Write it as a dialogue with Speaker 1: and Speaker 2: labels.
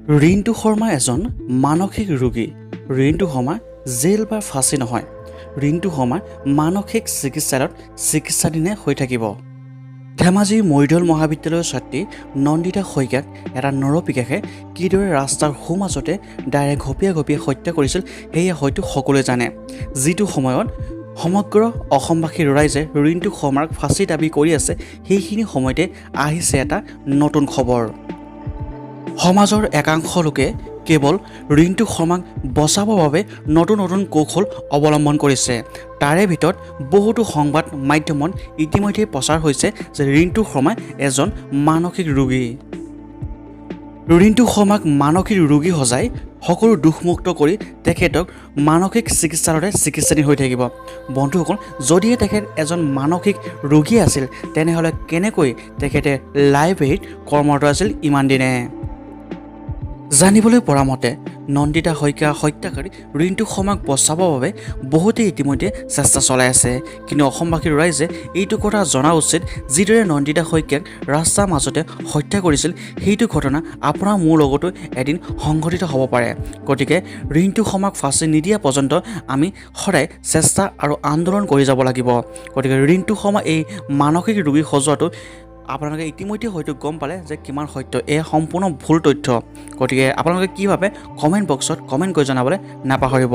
Speaker 1: ৰিণ্টু শৰ্মা এজন মানসিক ৰোগী। ৰিণ্টু শৰ্মা জেল বা ফাঁচি নহয়, ৰিণ্টু শৰ্মা মানসিক চিকিৎসালয়ত চিকিৎসাধীনে হৈ থাকিব। ধেমাজি মৰিধল মহাবিদ্যালয়ৰ ছাত্ৰী নন্দিতা শইকীয়াক এটা নৰপিশাচে কিদৰে ৰাস্তাৰ সোঁমাজতে দাৰে ঘপিয়াই ঘপিয়াই হত্যা কৰিছিল, সেয়া হয়তো সকলোৱে জানে। যিটো সময়ত সমগ্ৰ অসমবাসী ৰাইজে ৰিণ্টু শৰ্মাক ফাঁচি দাবী কৰি আছে, সেইখিনি সময়তে আহিছে এটা নতুন খবৰ। সমাজৰ একাংশ লোকে কেৱল ৰিণ্টু শৰ্মাক বচাবৰ বাবে নতুন নতুন কৌশল অৱলম্বন কৰিছে। তাৰে ভিতৰত বহুতো সংবাদ মাধ্যমত ইতিমধ্যে প্ৰচাৰ হৈছে যে ৰিণ্টু শৰ্মা এজন মানসিক ৰোগী। ৰিণ্টু শৰ্মাক মানসিক ৰোগী সজাই সকলো দোষমুক্ত কৰি তেখেতক মানসিক চিকিৎসালয়তে চিকিৎসাধীন হৈ থাকিব। বন্ধুসকল, যদিহে তেখেত এজন মানসিক ৰোগী আছিল, তেনেহ'লে কেনেকৈ তেখেতে লাইব্ৰেৰীত কৰ্মৰত আছিল ইমান দিনে? জানিবলৈ পৰা মতে, নন্দিতা শইকীয়া হত্যাকাৰী ৰিণ্টু শৰ্মাক বচাবৰ বাবে বহুতেই ইতিমধ্যে চেষ্টা চলাই আছে। কিন্তু অসমবাসী ৰাইজে এইটো কথা জনা উচিত, যিদৰে নন্দিতা শইকীয়াক ৰাস্তাৰ মাজতে হত্যা কৰিছিল, সেইটো ঘটনা আপোনাৰ মোৰ লগতো এদিন সংঘটিত হ'ব পাৰে। গতিকে ৰিণ্টু শৰ্মাক ফাঁচি নিদিয়া পৰ্যন্ত আমি সদায় চেষ্টা আৰু আন্দোলন কৰি যাব লাগিব। গতিকে ৰিণ্টু শৰ্মা এই মানসিক ৰোগী সজোৱাটো আপোনালোকে ইতিমধ্যে হয়তো গম পালে যে কিমান সত্য, এয়া সম্পূৰ্ণ ভুল তথ্য। গতিকে আপোনালোকে কি ভাবে, কমেণ্ট বক্সত কমেণ্ট কৰি জনাবলৈ নাপাহৰিব।